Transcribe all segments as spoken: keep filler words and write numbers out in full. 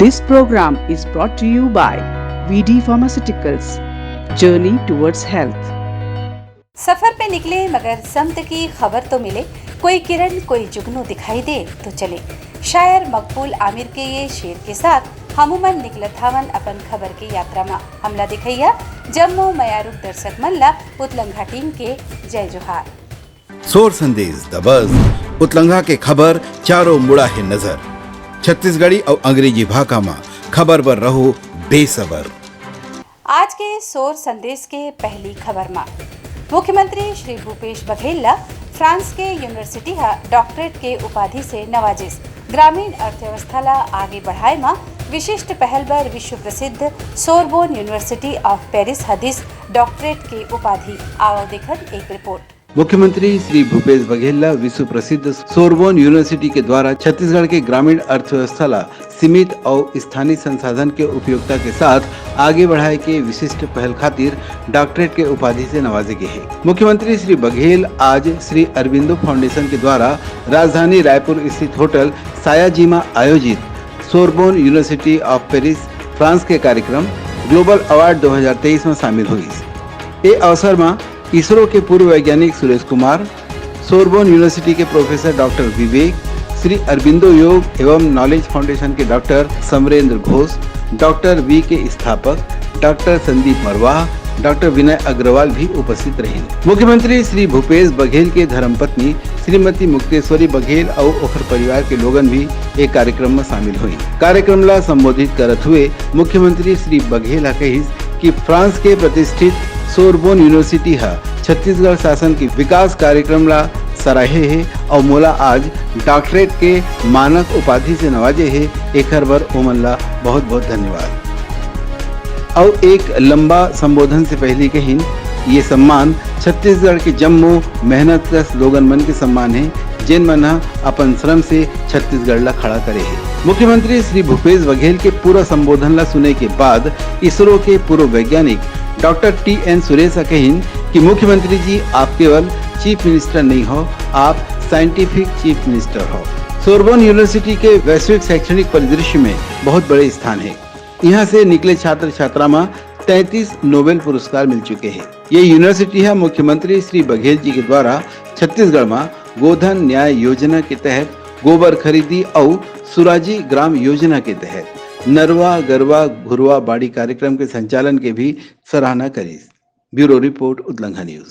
This program is brought to you by V D Pharmaceuticals, Journey Towards Health. सफर पे निकले मगर समत की खबर तो मिले, कोई किरण कोई जुगनू दिखाई दे तो चले। शायर मकबूल आमिर के ये शेर के साथ हमू मन निकलत हावन अपन खबर के यात्रा मा। हमला दिखइया जम्मो मयारुक दर्शक मन ला उतलंघा टीम के जय जोहार। सोर संदेश द बज, उतलंघा के खबर चारों मुड़ा हे नजर। छत्तीसगढ़ी अउ अंग्रेजी भाखा मा खबर बर रहो बेसबर। आज के सोर संदेश के पहली खबर मा मुख्यमंत्री श्री भूपेश बघेल ला फ्रांस के यूनिवर्सिटी ह डॉक्टरेट के उपाधि से नवाजिस। ग्रामीण अर्थव्यवस्था ला आगे बढ़ाए मा विशिष्ट पहल बर विश्व प्रसिद्ध सोरबोन यूनिवर्सिटी ऑफ पेरिस ह दिस डॉक्टरेट के उपाधि। आवव देखन एक रिपोर्ट। मुख्यमंत्री श्री भूपेश बघेल ला विश्व प्रसिद्ध सोरबोन यूनिवर्सिटी के द्वारा छत्तीसगढ़ के ग्रामीण अर्थव्यवस्था ला सीमित अउ स्थानीय संसाधन के उपयोगिता के साथ आगे बढ़ाए के विशिष्ट पहल खातिर डॉक्टरेट के उपाधि से नवाजे गे हे। मुख्यमंत्री श्री बघेल आज श्री अरबिंदो फाउंडेशन के द्वारा राजधानी रायपुर स्थित होटल सायाजी मा आयोजित Sorbonne university of Paris France के कार्यक्रम ग्लोबल अवार्ड दो हज़ार तेईस में शामिल होइस। ए अवसर मा इसरो के पूर्व वैज्ञानिक सुरेश कुमार, सोरबोन यूनिवर्सिटी के प्रोफेसर डॉक्टर विवेक, श्री अरबिंदो योग एवं नॉलेज फाउंडेशन के डॉक्टर समरेंद्र घोष, डॉक्टर वी के स्थापक डॉक्टर संदीप मरवाह, डॉक्टर विनय अग्रवाल भी उपस्थित रहिन। मुख्यमंत्री श्री भूपेश बघेल के धर्मपत्नी श्रीमती मुक्तेश्वरी बघेल अउ ओखर परिवार के लोगन भी ए कार्यक्रम में शामिल होइस। कार्यक्रम ला संबोधित करत हुए मुख्यमंत्री श्री बघेल ह कहिस कि फ्रांस के प्रतिष्ठित सोरबोन यूनिवर्सिटी ह छत्तीसगढ़ शासन के विकास कार्यक्रम ला सराहे हे अउ मोला आज डॉक्टरेट के मानक उपाधि से नवाजे हे, एखर बर ओमन ला बहुत-बहुत धन्यवाद। अउ एक लंबा संबोधन से पहले कहिन, ये सम्मान छत्तीसगढ़ के जम्मो मेहनतकश लोगन मन के सम्मान हे, जेन मन ह अपन श्रम से छत्तीसगढ़ ला खड़ा करे हे। मुख्यमंत्री श्री भूपेश बघेल के पूरा संबोधन ला सुने के बाद इसरो के पूर्व वैज्ञानिक डॉक्टर टी एन सुरेश ह कहिन कि मुख्यमंत्री जी, आप केवल चीफ मिनिस्टर नहीं हो, आप साइंटिफिक चीफ मिनिस्टर हो। सोरबोन यूनिवर्सिटी के वैश्विक शैक्षणिक परिदृश्य में बहुत बड़े स्थान हे। इहाँ से निकले छात्र छात्रा मा तैंतीस नोबेल पुरस्कार मिल चुके हे। ये यूनिवर्सिटी ह मुख्यमंत्री श्री बघेल जी के द्वारा छत्तीसगढ़ मा गोधन न्याय योजना के तहत गोबर खरीदी अउ सुराजी ग्राम योजना के तहत नरवा, गरवा, घुरवा, बाड़ी कार्यक्रम के संचालन के भी सराहना करिस। ब्यूरो रिपोर्ट, उतलंघा news.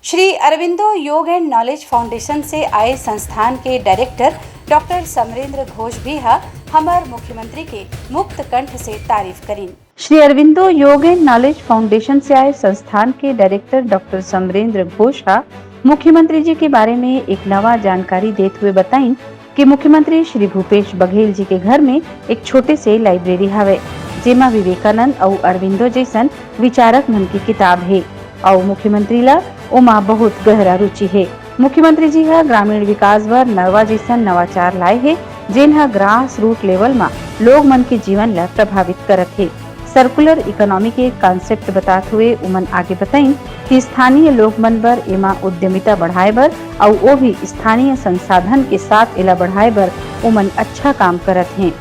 Sri Aurobindo yoga and knowledge foundation से आए संस्थान के डायरेक्टर डॉक्टर समरेंद्र घोष भी ह हमर मुख्यमंत्री के मुक्त कंठ से तारीफ करिन। Shri Aurobindo yoga and knowledge foundation से आए संस्थान के डायरेक्टर डॉक्टर समरेंद्र घोष ह मुख्यमंत्री जी के बारे में एक नवा जानकारी देत हुए बताइन कि मुख्यमंत्री श्री भूपेश बघेल जी के घर में एक छोटे से लाइब्रेरी हवय, जेमा विवेकानंद अउ अरविंदो जैसन विचारक मन के किताब हे अउ मुख्यमंत्री ला ओमा बहुत गहरा रुचि हे। मुख्यमंत्री जी ह ग्रामीण विकास बर नरवा जैसन नवाचार लाए हे, जेन ह ग्रास रूट लेवल म लोग मन के जीवन ला प्रभावित करत हे। सर्कुलर इकोनॉमी के कॉन्सेप्ट बतात हुए उमन आगे बताइन कि स्थानीय लोग मन बर एमा उद्यमिता बढ़ाए बर अउ वो भी स्थानीय संसाधन के साथ एला बढ़ाए बर उमन अच्छा काम करत हें।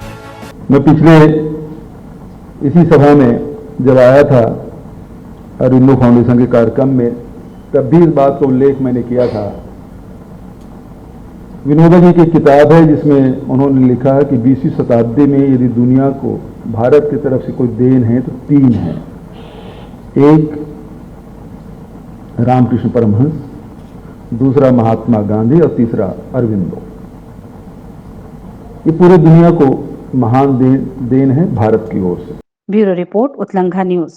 मैं पिछले इसी सभा में जब आया था अरविंदो फाउंडेशन के कार्यक्रम में, तब भी इस बात का उल्लेख मैंने किया था। विनोबा जी की एक किताब है जिसमें उन्होंने लिखा है कि बीसवीं शताब्दी में यदि दुनिया को भारत की तरफ से कोई देन है तो तीन है। एक रामकृष्ण परमहंस, दूसरा महात्मा गांधी और तीसरा अरविंदो। ये पूरी दुनिया को महान देन, देन है भारत की ओर से। ब्यूरो रिपोर्ट, उतलंघा न्यूज।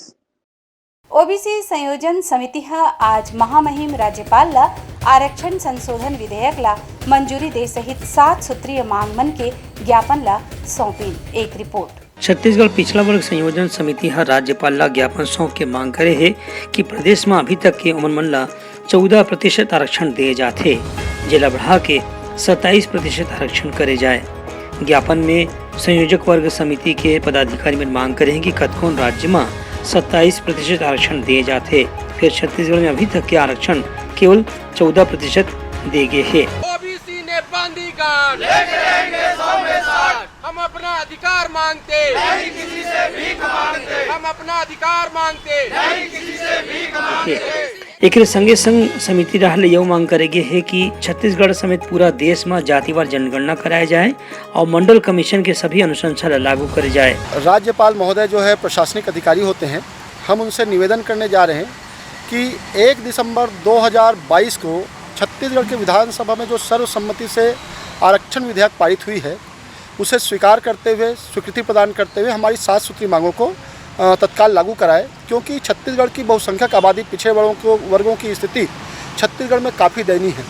ओबीसी संयोजन समिति ह आज महामहिम राज्यपाल ला आरक्षण संशोधन विधेयक ला मंजूरी दे सहित सात सूत्रीय मांग मन के ज्ञापन ला सौंपिन। एक रिपोर्ट। छत्तीसगढ़ पिछड़ा वर्ग संयोजन समिति ह राज्यपाल ला ज्ञापन सौंप के मांग करे हे कि प्रदेश म अभी तक के उमन मन ला चौदह प्रतिशत आरक्षण दे जाथे, जेला बढ़ा के सत्ताईस प्रतिशत आरक्षण करे जाए। ज्ञापन में संयोजक वर्ग समिति के पदाधिकारी मन मांग करे हे कि कतकोन राज्य म सत्ताईस प्रतिशत आरक्षण दे जाथे, फेर छत्तीसगढ़ में अभी तक के आरक्षण केवल चौदह प्रतिशत दे गे हे। ओबीसी ने बांधी गांठ। लेके रहेंगे सौ में साठ। हम अपना अधिकार मांगते, नहीं किसी से भीख मांगते। हम अपना अधिकार मांगते, नहीं किसी से भीख मांगते। एकरे संगे संग समिति डहार ले यह मांग करे गे हे कि छत्तीसगढ़ समेत पूरा देश म जातिवार जनगणना कराए जाए और मंडल कमीशन के सभी अनुशंसा ला लागू करे जाए। राज्यपाल महोदय जो है प्रशासनिक अधिकारी होते हैं, हम उनसे निवेदन करने जा रहे हैं कि एक दिसंबर दो हज़ार बाईस को छत्तीसगढ़ के विधानसभा में जो सर्वसम्मति से आरक्षण विधेयक पारित हुई है, उसे स्वीकार करते हुए, स्वीकृति प्रदान करते हुए हमारी सात सूत्री मांगों को, अ, तत्काल लागू कराए, क्योंकि छत्तीसगढ़ की बहुसंख्यक आबादी, पिछड़े वर्गों को, वर्गों की स्थिति छत्तीसगढ़ में काफ़ी दयनीय है।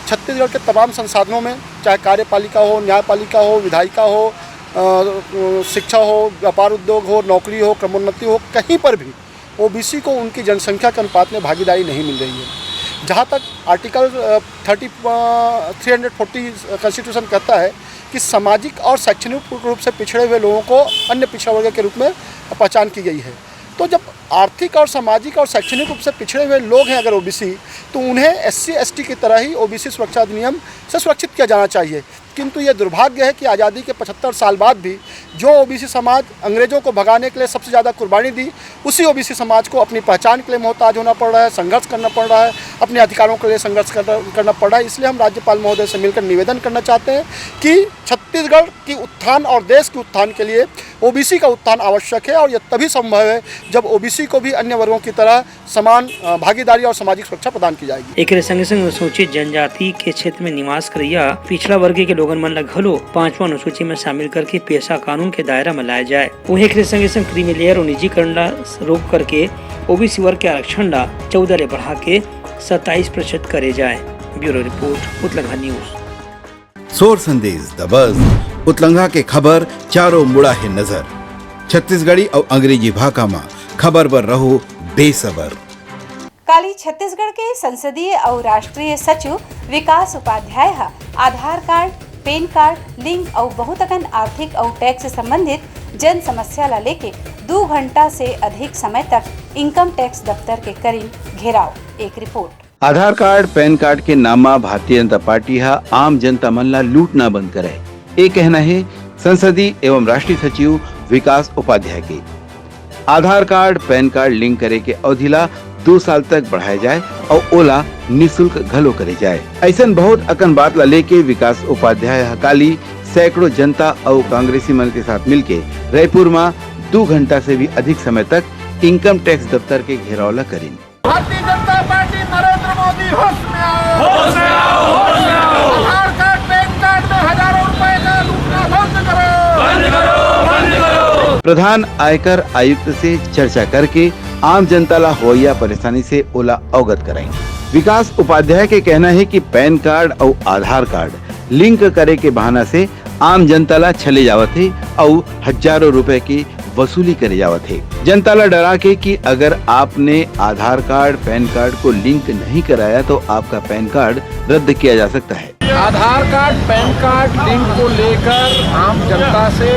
छत्तीसगढ़ के तमाम संसाधनों में, चाहे कार्यपालिका हो, न्यायपालिका हो, विधायिका हो, अ, शिक्षा हो, व्यापार उद्योग हो, नौकरी हो, क्रमोन्नति हो, कहीं पर भी ओबीसी को उनकी जनसंख्या के अनुपात में भागीदारी नहीं मिल रही है। जहाँ तक आर्टिकल, अ, थर्टी, अ, थ्री हंड्रेड फोर्टी कॉन्स्टिट्यूशन कहता है कि सामाजिक और शैक्षणिक रूप से पिछड़े हुए लोगों को अन्य पिछड़ा वर्ग के रूप में पहचान की गई है, तो जब आर्थिक और सामाजिक और शैक्षणिक रूप से पिछड़े हुए लोग हैं अगर ओबीसी, तो उन्हें एससी एसटी की तरह ही ओबीसी सुरक्षा अधिनियम से सुरक्षित किया जाना चाहिए। किंतु ये दुर्भाग्य है कि आज़ादी के पचहत्तर साल बाद भी जो ओबीसी समाज अंग्रेजों को भगाने के लिए सबसे ज़्यादा कुर्बानी दी, उसी ओबीसी समाज को अपनी पहचान के लिए मोहताज होना पड़ रहा है, संघर्ष करना पड़ रहा है, अपने अधिकारों के लिए संघर्ष करना, करना पड़ रहा है। इसलिए हम राज्यपाल महोदय से मिलकर निवेदन करना चाहते हैं कि छत्तीसगढ़ की उत्थान और देश के उत्थान के लिए ओबीसी का उत्थान आवश्यक है और यह तभी संभव है जब ओबीसी को भी अन्य वर्गों की तरह समान, अ, भागीदारी और सामाजिक सुरक्षा प्रदान की जाएगी। एकरे संगे संग अनुसूचित जनजाति के क्षेत्र में निवास करइया पिछड़ा वर्ग के लोगन मन ला घलो पांचवा अनुसूची में शामिल करके पेसा कानून के दायरा में लाया जाए। वहीं एकरे संगे संग क्रीमी लेयर और निजीकरण ला रोक करके ओबीसी वर्ग के आरक्षण ला चौदह ले बढ़ा के सत्ताईस प्रतिशत करे जाए। ब्यूरो रिपोर्ट, उतलंघा न्यूज। सोर संदेश दबस, उतलंघा के खबर चारों मुड़ा हे नजर। छत्तीसगढ़ी अउ अंग्रेजी भाखा म खबर बर रहो बेसबर। काली छत्तीसगढ़ के संसदीय अउ राष्ट्रीय सचिव विकास उपाध्याय ह आधार कार्ड, पैन कार्ड, लिंक अउ बहुत अकन आर्थिक अउ टैक्स संबंधित जन समस्या ला लेके दू घंटा से अधिक समय तक इनकम टैक्स दफ्तर के करीन घेराव। एक रिपोर्ट। आधार कार्ड, पैन कार्ड के नाम म भारतीय जनता पार्टी ह आम जनता मन ला लूटना बंद करय, ए कहना हे संसदीय एवं राष्ट्रीय सचिव विकास उपाध्याय के। आधार कार्ड, पैन कार्ड लिंक करे के अवधि ला दो साल तक बढ़ाए जाए अउ ओला निशुल्क घलो करे जाए। अइसन बहुत अकन बात ला लेके विकास उपाध्याय ह काली सैकड़ों जनता अउ कांग्रेसी मन के साथ मिलके रायपुर म दू घंटा से भी अधिक समय तक इनकम टैक्स दफ्तर के घेराव ला करिन। भारतीय जनता पार्टी नरेंद्र मोदी होश में आओ। होश में आओ, होश में आओ। आधार कार्ड, पैन कार्ड में हजारों रुपए का लूटना बंद करो। बंद करो, बंद करो। प्रधान आयकर आयुक्त से चर्चा करके आम जनता ला होइया परेशानी से ओला अवगत कराइन। विकास उपाध्याय के कहना हे कि पैन कार्ड अउ आधार कार्ड लिंक करे के बहाना से आम जनता ला छले जावत हे अउ हजारों रुपए के वसूली करे जावत हे। जनता ला डरा के कि अगर आपने आधार कार्ड, पैन कार्ड को लिंक नहीं कराया तो आपका पैन कार्ड रद्द किया जा सकता है। आधार कार्ड, पैन कार्ड लिंक को लेकर आम जनता से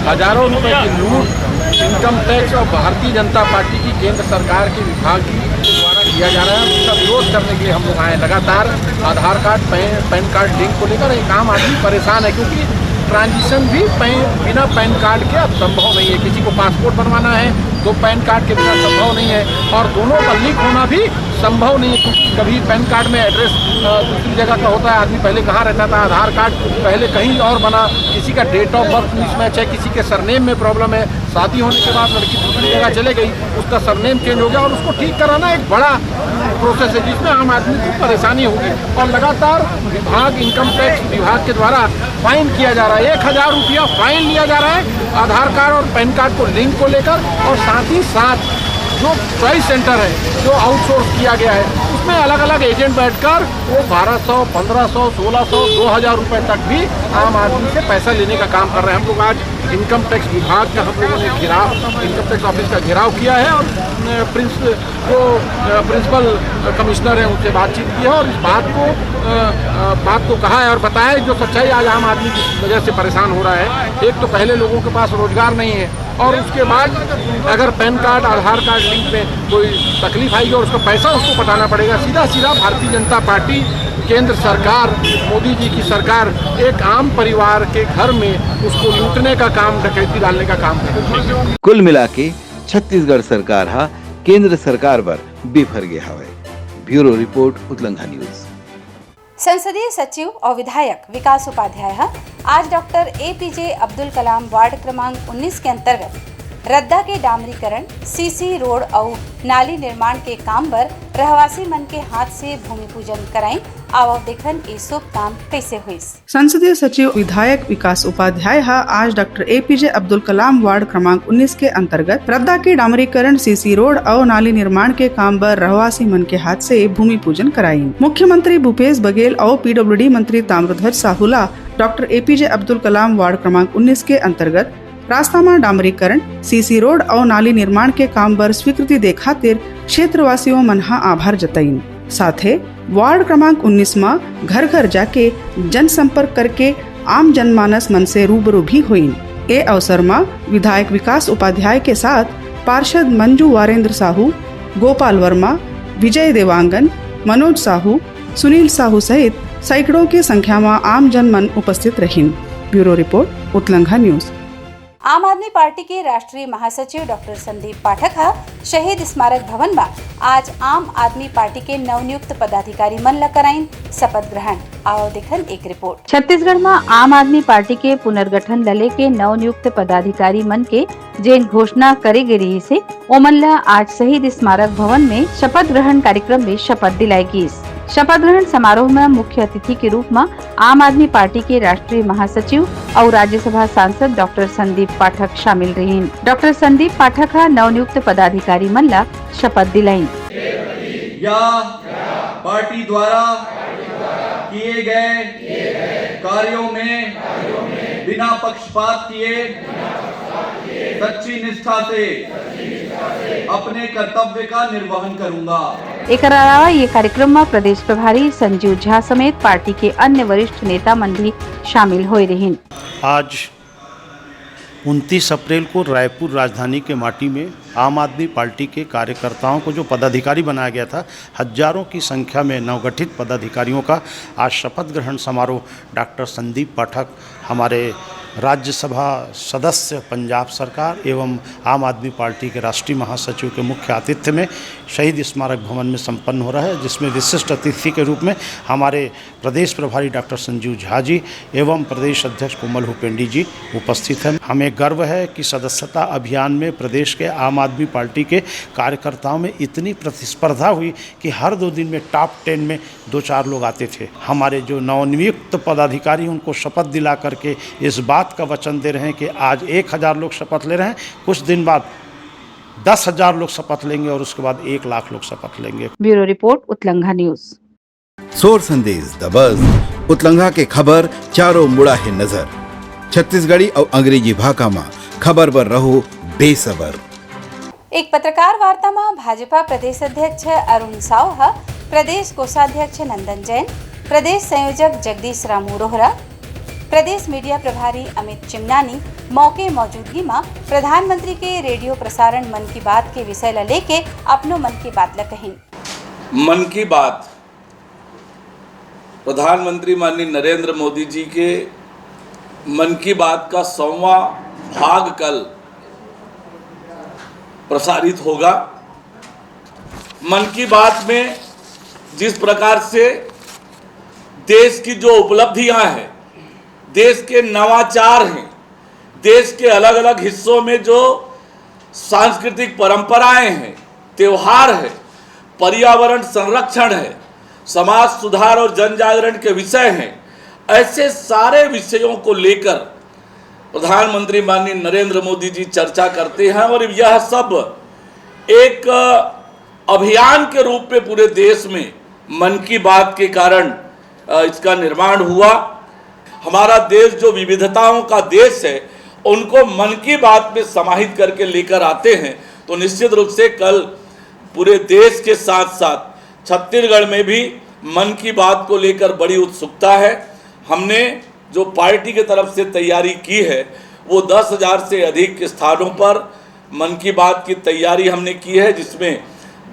हजारों रुपए की लूट इनकम टैक्स और भारतीय जनता पार्टी की केंद्र सरकार के विभाग के द्वारा किया जा रहा है, उसका विरोध करने के लिए हम लोग आए। लगातार Aadhaar card, PAN, PAN card link को लेकर एक आम आदमी परेशान है, क्योंकि ट्रांजिशन भी पैन, बिना पैन कार्ड के अब संभव नहीं है। किसी को पासपोर्ट बनवाना है तो पैन कार्ड के बिना संभव नहीं है, और दोनों का लिंक होना भी संभव नहीं है, क्योंकि कभी पैन कार्ड में एड्रेस, अ, दूसरी जगह का होता है, आदमी पहले कहाँ रहता था, आधार कार्ड पहले कहीं और बना, किसी का डेट ऑफ बर्थ मिसमैच है, किसी के सरनेम में प्रॉब्लम है, शादी होने के बाद लड़की दूसरी जगह चले गई, उसका सरनेम चेंज हो गया और उसको ठीक कराना एक बड़ा प्रोसेस है, जिसमें आम आदमी को परेशानी होगी। और लगातार विभाग, इनकम टैक्स विभाग के द्वारा फाइन किया जा रहा है, एक हज़ार रुपया फाइन लिया जा रहा है आधार कार्ड और पैन कार्ड को लिंक को लेकर। और साथ ही साथ जो चॉइस सेंटर है, जो आउटसोर्स किया गया है, उसमें अलग अलग एजेंट बैठकर वो बारह सौ, पन्द्रह सौ, सोलह सौ, दो हज़ार रुपए तक भी आम आदमी से पैसा लेने का काम कर रहे हैं। हम लोग आज इनकम टैक्स विभाग का हम लोगों ने घेराव, इनकम टैक्स ऑफिस का घेराव किया है और, अ, प्रिंस-, जो, अ, प्रिंसिपल कमिश्नर हैं, उनसे बातचीत की है और इस बात को, अ, अ, बात को कहा है और बताया है जो सच्चाई आज आम आदमी की वजह से परेशान हो रहा है। एक तो पहले लोगों के पास रोजगार नहीं है और उसके बाद अगर पैन कार्ड, आधार कार्ड लिंक में कोई तकलीफ आएगी और उसका पैसा उसको पटाना पड़ेगा, सीधा सीधा भारतीय जनता पार्टी केंद्र सरकार, मोदी जी की सरकार एक आम परिवार के घर में उसको लूटने का काम, डकैती डालने का काम कर रही है। कुल मिला के छत्तीसगढ़ सरकार हा केंद्र सरकार बर बिफर गे हवय। ब्यूरो रिपोर्ट, उतलंघा न्यूज। संसदीय सचिव और विधायक विकास उपाध्याय ह आज doctor APJ Abdul Kalam ward क्रमांक उन्नीस के अंतर्गत रद्दा के डामरीकरण, सीसी रोड अउ नाली निर्माण के काम बर रहवासी मन के हाथ से भूमि पूजन कराइन। आवव देखन ए शुभ काम कइसे होइस। संसदीय सचिव विधायक विकास उपाध्याय ह आज doctor APJ Abdul Kalam ward क्रमांक उन्नीस के अंतर्गत रद्दा के डामरीकरण, सीसी रोड अउ नाली निर्माण के काम बर रहवासी मन के हाथ से भूमि पूजन कराइन। मुख्यमंत्री भूपेश बघेल अउ पीडब्ल्यूडी मंत्री ताम्रध्वज साहू ला doctor APJ Abdul Kalam ward क्रमांक उन्नीस के अंतर्गत रास्ता म डामरीकरण, सीसी रोड अउ नाली निर्माण के काम बर स्वीकृति दे खातिर क्षेत्रवासियों मन ह आभार जताइन। साथे वार्ड क्रमांक उन्नीस म घर घर जाके जनसंपर्क करके आम जनमानस मन से रूबरू भी होइन। ए अवसर म विधायक विकास उपाध्याय के साथ पार्षद मंजू वारेंद्र साहू, गोपाल वर्मा, विजय देवांगन, मनोज साहू, सुनील साहू सहित सैकड़ों के संख्या म आम जन मन उपस्थित रहिन। ब्यूरो रिपोर्ट, उतलंघा न्यूज। आम आदमी पार्टी के राष्ट्रीय महासचिव डॉक्टर संदीप पाठक ह शहीद स्मारक भवन म आज आम आदमी पार्टी के नवनियुक्त पदाधिकारी मन ल कराइन शपथ ग्रहण। आवव देखन एक रिपोर्ट। छत्तीसगढ़ म आम आदमी पार्टी के पुनर्गठन ल लेके नवनियुक्त पदाधिकारी मन के जेन घोषणा करे गे रिहिस हे, ओमन ल आज शहीद स्मारक भवन में शपथ ग्रहण कार्यक्रम में शपथ दिलाए गीस। शपथ ग्रहण समारोह में मुख्य अतिथि के रूप में आम आदमी पार्टी के राष्ट्रीय महासचिव अउ राज्यसभा सांसद डॉक्टर संदीप पाठक शामिल रहिन। डॉक्टर संदीप पाठक ह नवनियुक्त पदाधिकारी मन ला शपथ दिलाइन। या पार्टी द्वारा किए गए कार्यों में बिना पक्षपात किए सच्ची निष्ठा से अपने कर्तव्य का निर्वहन करूंगा। एकर अलावा ये कार्यक्रम में प्रदेश प्रभारी संजीव झा समेत पार्टी के अन्य वरिष्ठ नेता मन भी शामिल होए रहिन। आज उनतीस अप्रैल को रायपुर राजधानी के माटी में आम आदमी पार्टी के कार्यकर्ताओं को जो पदाधिकारी बनाया गया था, हजारों की संख्या में नवगठित पदाधिकारियों का आज शपथ ग्रहण समारोह डॉक्टर संदीप पाठक, हमारे राज्यसभा सदस्य पंजाब सरकार एवं आम आदमी पार्टी के राष्ट्रीय महासचिव के मुख्य आतिथ्य में शहीद स्मारक भवन में संपन्न हो रहा है, जिसमें विशिष्ट अतिथि के रूप में हमारे प्रदेश प्रभारी डॉक्टर संजीव झा जी एवं प्रदेश अध्यक्ष कोमल हुपेंडी जी उपस्थित हैं। हमें गर्व है कि सदस्यता अभियान में प्रदेश के आम आदमी पार्टी के कार्यकर्ताओं में इतनी प्रतिस्पर्धा हुई कि हर दो दिन में टॉप टेन में दो चार लोग आते थे। हमारे जो नवनियुक्त पदाधिकारी, उनको शपथ दिला करके इस बात का वचन दे रहे हैं कि आज एक हज़ार लोग शपथ ले रहे हैं, कुछ दिन बाद दस हज़ार लोग शपथ लेंगे और उसके बाद एक लाख लोग शपथ लेंगे। ब्यूरो रिपोर्ट, उतलंघा न्यूज। सोर संदेश दबस, उतलंघा के खबर चारों मुड़ा हे नजर। छत्तीसगढ़ी अउ अंग्रेजी भाखा म खबर बर रहो बेसबर। एक पत्रकार वार्ता म भाजपा प्रदेश अध्यक्ष अरुण साव ह प्रदेश कोषाध्यक्ष नंदन जैन, प्रदेश संयोजक जगदीश रामू रोहरा, प्रदेश मीडिया प्रभारी अमित चिमनानी मौके मौजूदगी म प्रधानमंत्री के रेडियो प्रसारण मन की बात के विषय ल लेके अपनो मन की बात ल कहिन। मन की बात, प्रधानमंत्री माननीय नरेंद्र मोदी जी के मन की बात का सौवां भाग कल प्रसारित होगा। मन की बात में जिस प्रकार से देश की जो उपलब्धियां हैं, देश के नवाचार हैं, देश के अलग-अलग हिस्सों में जो सांस्कृतिक परंपराएं हैं, त्योहार है, पर्यावरण संरक्षण है, समाज सुधार और जन जागरण के विषय हैं, ऐसे सारे विषयों को लेकर प्रधानमंत्री माननीय नरेंद्र मोदी जी चर्चा करते हैं और यह सब एक अभियान के रूप में पूरे देश में मन की बात के कारण, अ, इसका निर्माण हुआ। हमारा देश जो विविधताओं का देश है, उनको मन की बात में समाहित करके लेकर आते हैं, तो निश्चित रूप से कल पूरे देश के साथ-साथ छत्तीसगढ़ में भी मन की बात को लेकर बड़ी उत्सुकता है। हमने जो पार्टी की तरफ से तैयारी की है, वो दस हज़ार से अधिक स्थानों पर मन की बात की तैयारी हमने की है, जिसमें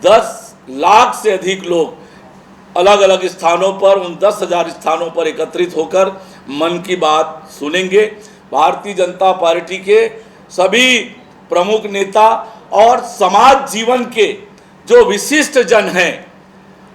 दस लाख से अधिक लोग अलग अलग स्थानों पर, उन दस हजार स्थानों पर एकत्रित होकर मन की बात सुनेंगे। भारतीय जनता पार्टी के सभी प्रमुख नेता और समाज जीवन के जो विशिष्ट जन हैं,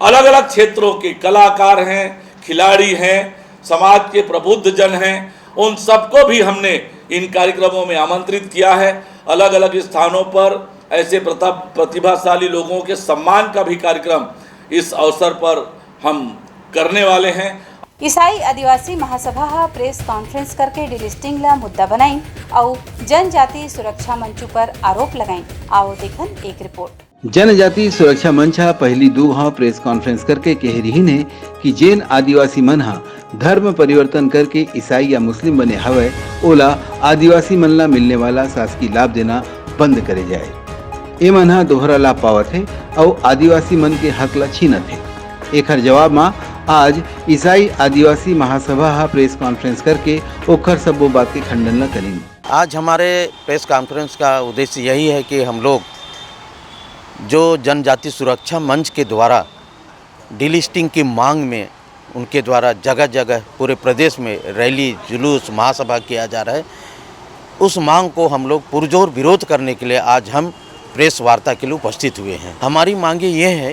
अलग अलग क्षेत्रों के कलाकार हैं, खिलाड़ी हैं, समाज के प्रबुद्ध जन हैं, उन सबको भी हमने इन कार्यक्रमों में आमंत्रित किया है। अलग अलग स्थानों पर ऐसे प्रता- प्रतिभाशाली लोगों के सम्मान का भी कार्यक्रम इस अवसर पर हम करने वाले हैं। ईसाई आदिवासी महासभा ह प्रेस कॉन्फ्रेंस करके डीलिस्टिंग ला मुद्दा बनाइन अउ जनजाति सुरक्षा मंच ऊपर आरोप लगाइन। आओ देखन एक रिपोर्ट। जनजाति सुरक्षा मंच ह पहिली दू घांव प्रेस कॉन्फ्रेंस करके कहे रिहिन हे कि जेन आदिवासी मन ह धर्म परिवर्तन करके ईसाई या मुस्लिम बने हवय, ओला आदिवासी मन ला मिलने वाला शासकीय लाभ देना बंद करे जाए। ए मन ह दोहरा लाभ पावत हे अउ आदिवासी मन के हक ला छीनत हे। एखर जवाब म आज ईसाई आदिवासी महासभा ह प्रेस कॉन्फ्रेंस करके ओखर सब्बो बात के खंडन ला करिन। आज हमारे प्रेस कॉन्फ्रेंस का उद्देश्य यही है कि हम लोग जो जनजाति सुरक्षा मंच के द्वारा डीलिस्टिंग की मांग में उनके द्वारा जगह जगह पूरे प्रदेश में रैली, जुलूस, महासभा किया जा रहा है। उस मांग को हम लोग पुरजोर विरोध करने के लिए आज हम प्रेस वार्ता के लिए उपस्थित हुए हैं। हमारी मांगे ये है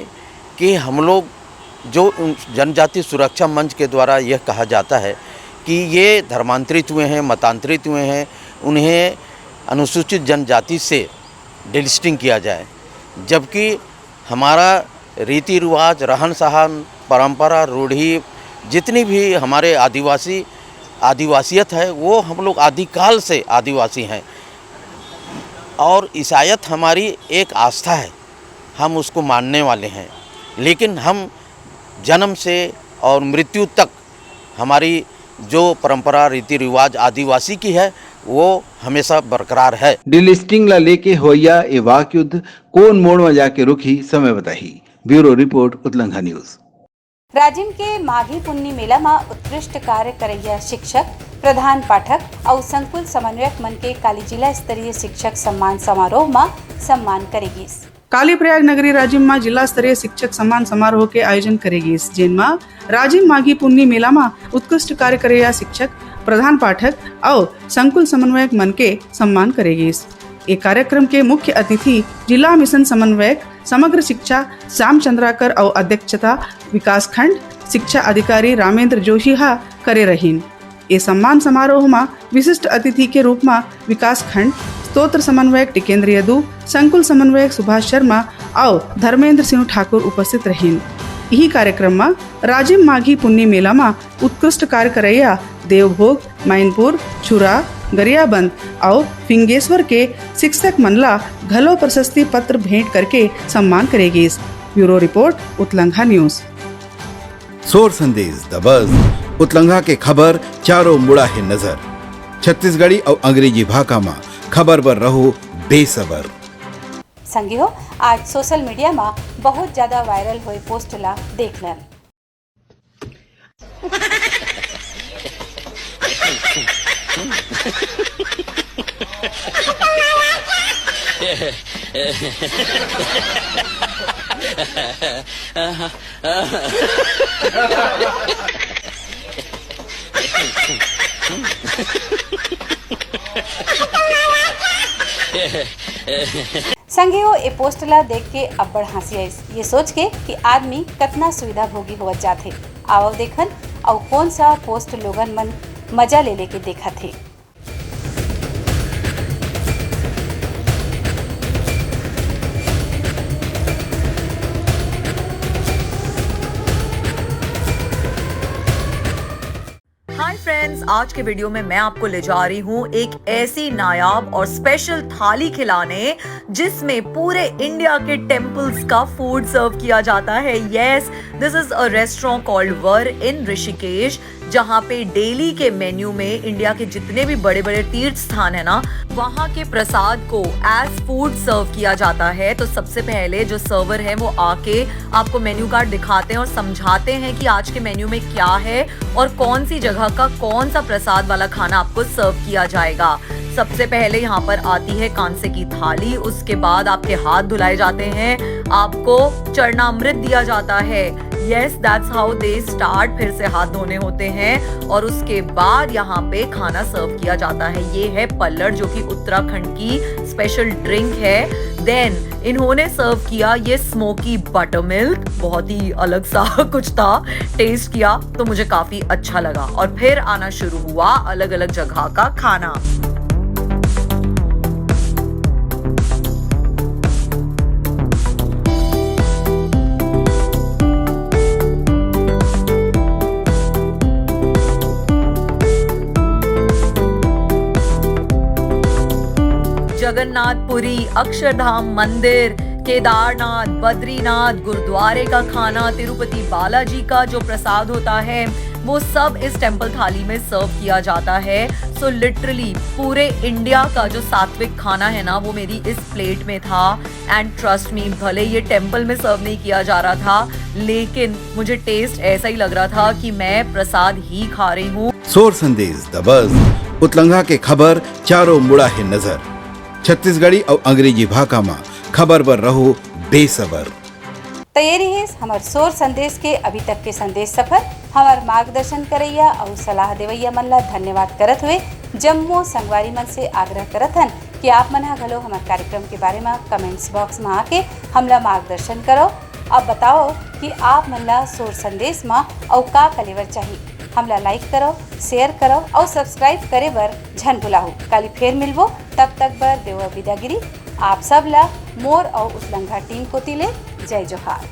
कि हम लोग जो जनजाति सुरक्षा मंच के द्वारा यह कहा जाता है कि ये धर्मांतरित हुए हैं, मतांतरित हुए हैं, उन्हें अनुसूचित जनजाति से डिलिस्टिंग किया जाए, जबकि हमारा रीति रिवाज, रहन सहन, परंपरा, रूढ़ी, जितनी भी हमारे आदिवासी आदिवासियत है, वो हम लोग आदिकाल से आदिवासी हैं और ईसाइत हमारी एक आस्था है, हम उसको मानने वाले हैं। लेकिन हम जन्म से और मृत्यु तक हमारी जो परंपरा, रीति रिवाज आदिवासी की है, वो हमेशा बरकरार है। डिलिस्टिंग ला लेके होइया ए वाक युद्ध कोन मोड़ म जाके रुकही, समय बताही। ब्यूरो रिपोर्ट, उतलंघा न्यूज। राजिम के माघी पुन्नी मेला म उत्कृष्ट कार्य करैया शिक्षक, प्रधान पाठक अउ संकुल समन्वयक मन के काली जिला स्तरीय शिक्षक सम्मान समारोह म सम्मान करे गिस। काली प्रयाग नगरी राजिम म जिला स्तरीय शिक्षक सम्मान समारोह के आयोजन करे गिस, जेन म राजिम माघी पुन्नी मेला म उत्कृष्ट कार्य करैया शिक्षक, प्रधान पाठक अउ संकुल समन्वयक मन के सम्मान करे गिस। ए कार्यक्रम के मुख्य अतिथि जिला मिशन समन्वयक समग्र शिक्षा श्याम चंद्राकर अउ अध्यक्षता विकासखंड शिक्षा अधिकारी रामेंद्र जोशी ह करे रहिन। ए सम्मान समारोह म विशिष्ट अतिथि के रूप म विकासखंड स्तोत्र समन्वयक टिकेंद्र यदु, संकुल समन्वयक सुभाष शर्मा अउ धर्मेंद्र सिंह ठाकुर उपस्थित रहिन। इही कार्यक्रम म राजिम माघी पुन्नी मेला म उत्कृष्ट कार्य करैया देवभोग, मैनपुर, छुरा, गरियाबंद अउ फिंगेश्वर के शिक्षक मन ला घलो प्रशस्ति पत्र भेंट करके सम्मान करे गिस। ब्यूरो रिपोर्ट, उतलंघा न्यूज। सोर संदेश द बज, उतलंघा के खबर चारों मुड़ा हे नजर। छत्तीसगढ़ी अउ अंग्रेजी भाखा म खबर बर रहो बेसबर। संगी हो, आज सोशल मीडिया म बहुत ज्यादा वायरल होए पोस्ट ला देख लेन। संगी हो, ए पोस्ट ला देख के अब्बड़ हंसी आइस, ये सोच के कि आदमी कतना सुविधा भोगी होवत जाथे। आवव देखन, अउ कौन सा पोस्ट लोगन मन मजा ले लेके देखत हे। हाय फ्रेंड्स, आज के वीडियो में मैं आपको ले जा रही हूँ एक ऐसी नायाब और स्पेशल थाली खिलाने, जिसमें पूरे इंडिया के टेम्पल्स का फूड सर्व किया जाता है। Yes, this is a restaurant called Var in Rishikesh, जहाँ पे डेली के मेन्यू में इंडिया के जितने भी बड़े बड़े तीर्थ स्थान है ना, वहाँ के प्रसाद को एज फूड सर्व किया जाता है। तो सबसे पहले जो सर्वर है, वो आके आपको मेन्यू कार्ड दिखाते हैं और समझाते हैं कि आज के मेन्यू में क्या है और कौन सी जगह का कौन सा प्रसाद वाला खाना आपको सर्व किया जाएगा। सबसे पहले यहाँ पर आती है कांसे की थाली, उसके बाद आपके हाथ धुलाए जाते हैं, आपको चरणामृत दिया जाता है। Yes, that's how they start। फिर से हाथ धोने होते हैं और उसके बाद यहाँ पे खाना सर्व किया जाता है। ये है पल्लड़, जो कि उत्तराखंड की स्पेशल ड्रिंक है। देन इन्होंने सर्व किया ये स्मोकी बटर मिल्क, बहुत ही अलग सा कुछ था। टेस्ट किया तो मुझे काफी अच्छा लगा और फिर आना शुरू हुआ अलग अलग जगह का खाना। जगन्नाथपुरी, अक्षरधाम मंदिर, केदारनाथ, बद्रीनाथ, गुरुद्वारे का खाना, तिरुपति बालाजी का जो प्रसाद होता है, वो सब इस टेम्पल थाली में सर्व किया जाता है। सो लिटरली पूरे इंडिया का जो सात्विक खाना है ना, वो मेरी इस प्लेट में था। एंड ट्रस्ट मी, भले ये टेम्पल में सर्व नहीं किया जा रहा था, लेकिन मुझे टेस्ट ऐसा ही लग रहा था कि मैं प्रसाद ही खा रही हूँ। सोर संदेश दबस, उतलंघा के खबर चारों मुड़ा है नजर। छत्तीसगढ़ी और अंग्रेजी भाखा मा खबर बर रहो बेसबर। त ये रिहिस हमर सोर संदेश के अभी तक के संदेश सफर। हमर मार्गदर्शन करैया अउ सलाह देवैया मन ला धन्यवाद करत हुए जम्मो संगवारी मन से आग्रह करत हन कि आप मन ह घलो हमर कार्यक्रम के बारे म कमेंट्स बॉक्स म आके हमला मार्गदर्शन करो। अब बताओ कि आप मन ला सोर संदेश म अउ का का लेवर चाही। हमला लाइक करो, शेयर करो अउ सब्सक्राइब करे बर झन भुलाहू। काली फेर मिलबो, तब तक बर देवो विदागिरी। आप सब ला मोर अउ उतलंघा टीम कोति ले जय जोहार।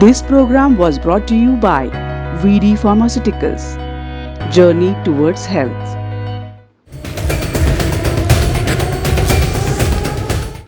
This program was brought to you by V D Pharmaceuticals. Journey towards health.